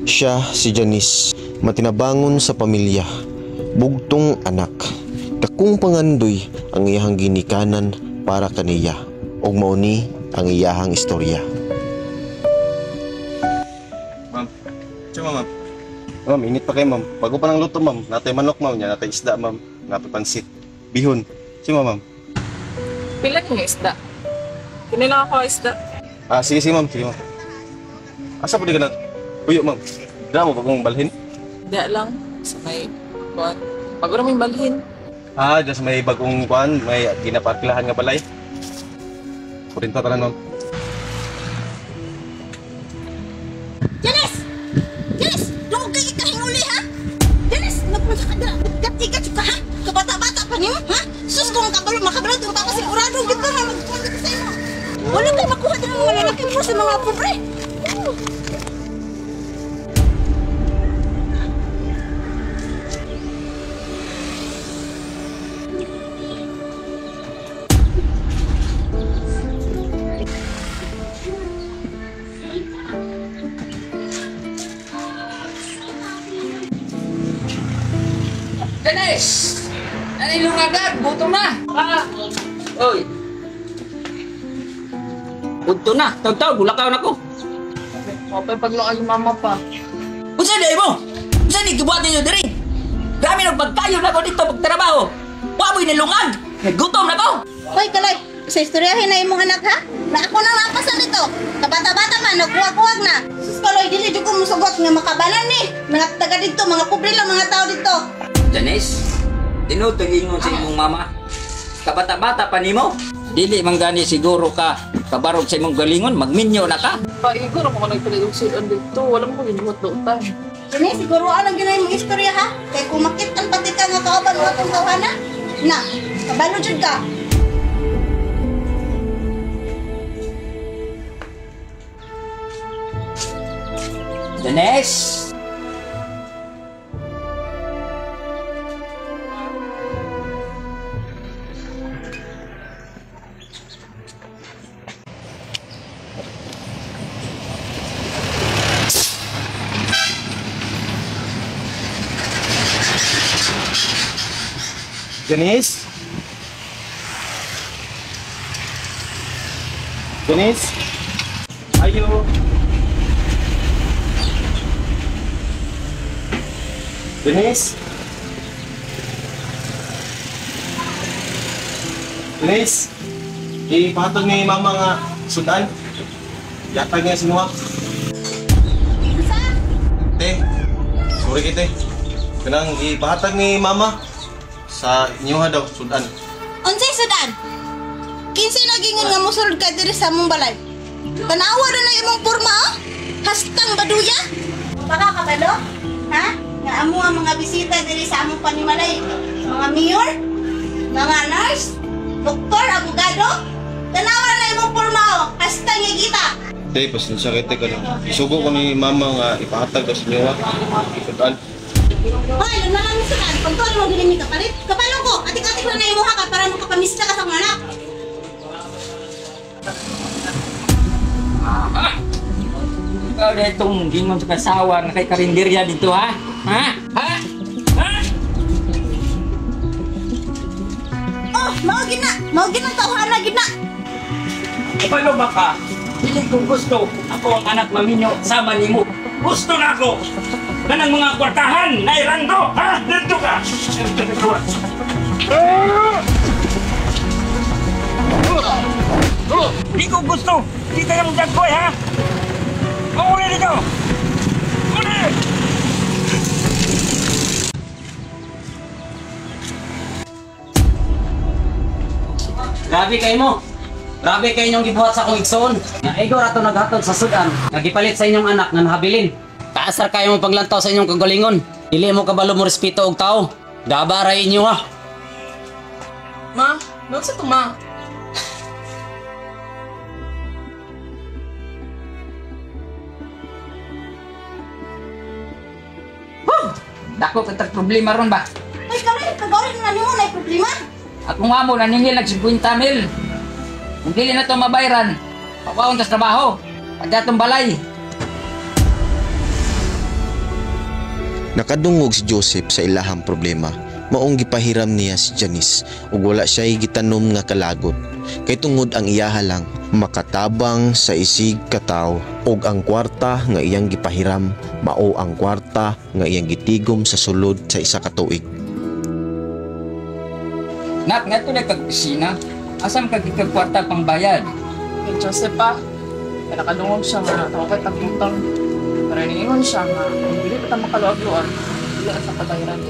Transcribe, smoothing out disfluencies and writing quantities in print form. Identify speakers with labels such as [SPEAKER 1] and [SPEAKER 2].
[SPEAKER 1] Siya si Janice, matinabangon sa pamilya, bugtong anak. Dakong pangandoy ang iyahang ginikanan para kaniya, ug mao ni ang iyahang istorya.
[SPEAKER 2] Ma'am, siya ma'am. Ma'am, init pa kayo ma'am. Bago pa ng luto ma'am. Natay manok ma'am, niya natay isda ma'am, natay pansit, bihon. Siya ma'am.
[SPEAKER 3] Pila ni nga isda? Kini lang ako isda.
[SPEAKER 2] Ah, sige sige ma'am, sige ma'am. Asa po di ka na? Uyo ma'am. Dira mo bagong balhin?
[SPEAKER 3] Di lang sa may kuan. Bago ra may balhin.
[SPEAKER 2] Ah, dyan sa may bagong kuan, may ginaparkilahan nga balay. Kurinta tanan ma'am.
[SPEAKER 4] Janice! Janice! Dungog kay kahinguli ha? Janice, nagpunta ka dira. Gat-igat ka ha? Kabata-bata pa nimo ha? Sus kung kabalo makabalo tong papa sigurado gid ka nga magkuha ka sa imo. Wala kay makuha dira mga lalaki mo sa mga pobre.
[SPEAKER 5] Janice! Ano yung agad? Gutom na! Ah! Oy! Udto na! Tawag-tawag! Gulakaw na ko!
[SPEAKER 3] Okay, paglakay yung mama pa.
[SPEAKER 5] Unsa di mo? Unsa di gibuhat ninyo diri? Grabe nang pagkayo na ko dito pagtrabaho! Wa mo'y nilungag! Nagutom na ko!
[SPEAKER 4] Hoy, Kaloy, sa istoryahin na imong anak ha? Na ako na mapasan dito. Kabata-bata man, nagkuwag-kuwag na. Sus Kaloy, dili jud ko musugot nga makabanan ni. Mga taga dito, mga pobre lang mga tao dito.
[SPEAKER 5] Janice, tinutoy ingon sa imong mama. Kabata-bata pa nimo. Dili man gani siguro ka kabarog sa imong galingon, magminyo na ka.
[SPEAKER 3] Paigor ako nagpalit og sudan dito. Wala mo ko gibuhat dautan.
[SPEAKER 4] Janice, siguro anong ginay mong istorya ha? Kay kung makit-an pati ka nga kauban mo atong tawhana, na, kabalo jud ka.
[SPEAKER 5] Janice!
[SPEAKER 2] Janice? Janice? Ayo. Janice? Janice? Ipahatag ni mama nga sudan. Yatag niya sinuha. Te, sorry kay te. Kanang ipahatag ni mama sa inyo daw sudan.
[SPEAKER 4] Unsay sudan? Kinsa nagingon nga mosulod ka diri sa among balay? Tanawa na na imong porma oh. Hastang baduya. Baka kabalo? Ha? Nga amo ang mga bisita diri sa among panimalay, mga mayor, mga nurse, doktor, abogado. Tanawa na imong porma oh. Hastang gita.
[SPEAKER 2] Te, pasensya kay te kanang isugo ko ni mama nga ipahatag daw sa inyo sudan.
[SPEAKER 4] Hoy, luna lang yung sudan. Pagtuan mo gini mi kapalit. Kapalo ko, atik-atik na na imuha ka para makapamista ka sa mga anak.
[SPEAKER 5] Ah! Ikaw na itong gingon sa kasawa na kay karinderya dito, ha? Ha? Ha? Ha?
[SPEAKER 4] Oh, mao gina. Mao gina tawhana gina.
[SPEAKER 5] Kapalo ba ka? Hindi ko gusto. Ako ang anak maminyo sama nimo. Gusto na ako! Kanang mga kwartahan, nairanggo! Ha? Dito ka! Di ko gusto! Di tayo mong dagkoy, ha? Uli dito! Uli!
[SPEAKER 6] Grabe kayo mo! Grabe kayo inyong gibuhat sa akong igsoon. Nga igor ato naghatod sa sudan, nga gipalit sa inyong anak nga nahabilin. Taas ra kayo mo paglantaw sa inyong kagalingon. Dili mo kabalo mo respeto og tao. Daba ra inyo ha.
[SPEAKER 3] Ma, naunsa to ma?
[SPEAKER 5] Huh! Dako kitag problema ron ba?
[SPEAKER 4] Hoy, Kaloy, kagawin na nimo na problema.
[SPEAKER 5] Akong amo naningil nag 50 mil. Kung dili na to mabayran, pawaon tas trabaho. Pagdatong balay.
[SPEAKER 1] Nakadungog si Joseph sa ilahang problema. Maong gipahiram niya si Janice ug wala siya'y gitanom nga kalagot. Kay tungod ang iyaha lang makatabang sa isig kataw ug ang kwarta nga iyang gipahiram mao ang kwarta nga iyang gitigom sa sulod sa isa ka tuig.
[SPEAKER 5] Nak, ngadto na kag opisina. Asam kag ikag kwarta pang bayad?
[SPEAKER 3] Kay Joseph pa, kaya nakadungog siya nga ako kay tagutang. Pero niingon siya nga, kung dili pa ta makaluag-luag, dili at sa kabayaran.